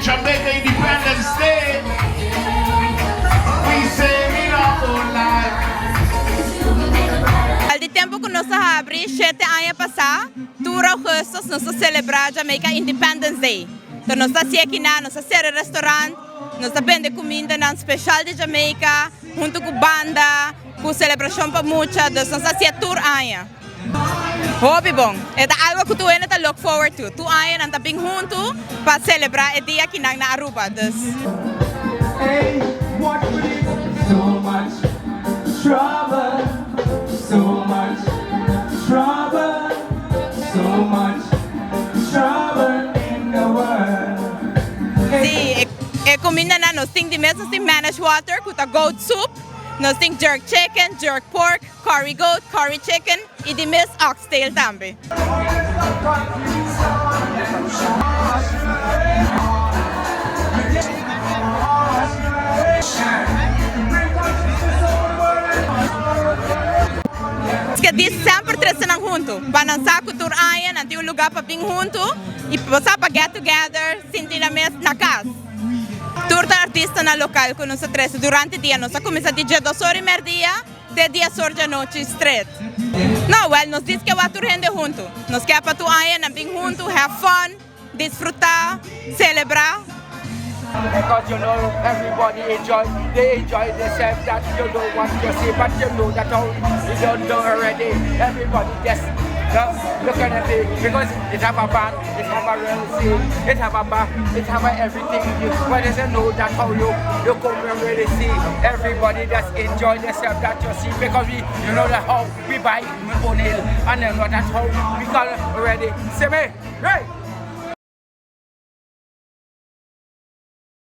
Jamaica Independence Day. We saving our own life. Al di tempo cu nos a habri 7 aña pasa, tur augustus nos ta celebra Jamaica Independence Day. Anto nos ta aki na, nos ta sera restaurant, nos ta bende cuminda nan special di Jamaica, hunto cu banda, cu celebracion pa mucha, dus nos ta haci tur aña. Hopi bon. E ta algo cu tur hende ta look forward to. Tur aña nan ta bin hunto pa celebra e dia aki na Aruba. Dus Hey, what with so much trouble, so much trouble, so much trouble in the world. Si, e cuminda nan nos tin di mes, nos tin mannish water, cu ta goat soup, nos tin jerk chicken, jerk pork, curry goat, curry chicken y di mes oxtail tambe. Cu di semper trece nan hunto. Pa nan sa cu tur aña, nan tin un lugar pa bin hunto y pa get together, sinti nan mes na cas. Tur ta artista nan local cu nos a trece durante dia. Nos a cuminsa di 2 or y merdia te 10 or di anochi straight. No, well, nos djis kier tur hende hunto. Nos kier pa tur aña nan bin hunto, have fun, disfruta, celebra. Because everybody enjoy, they enjoy themselves that you know what you see, but you know that how you don't know already. Everybody just look at it because it have a band, it have a real scene, it have a bar, it have a everything. But they know that how you come and really see everybody just enjoy themselves that you see because we you know that how we buy O'Neill and then know that how we can already see me, right?